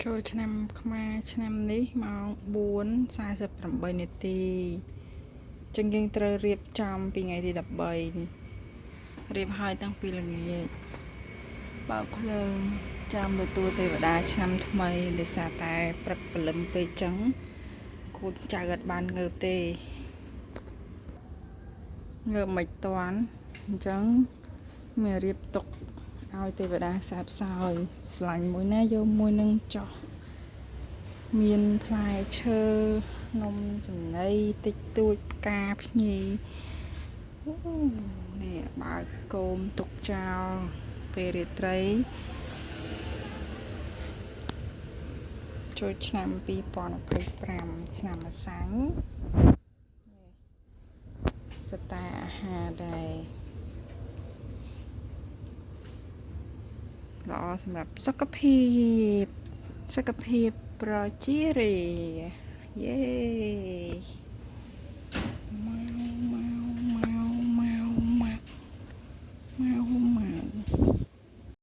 ចូលឆ្នាំខ្មែរឆ្នាំនេះម៉ោង4:48នាទីចឹងយើងត្រូវរៀបចំពីថ្ងៃទី13នេះរៀបហើយតាំងពីល្ងាចបើកភ្លើងចាំទទួលទេវតាឆ្នាំថ្មីដោយសារតែព្រឹកព្រលឹមពេកចឹងកូនចៅអត់បានងើបទេងើបមិនតាន់អញ្ចឹងមានរៀបទុកឲ្យទេវតាខ្សែផ្សោយស្លាញ់មួយណាយកមួយនឹងចោះ មានផ្លែឈើនំចំណីតិចតួចផ្កាភ្ញីអូនេះបើកគោមទុកចោលពេលរាត្រីចូលឆ្នាំ2025ឆ្នាំម្សាញ់នេះសតែអាហារដែលល្អសម្រាប់សុខភាពសុខភាពប្រជារាយេ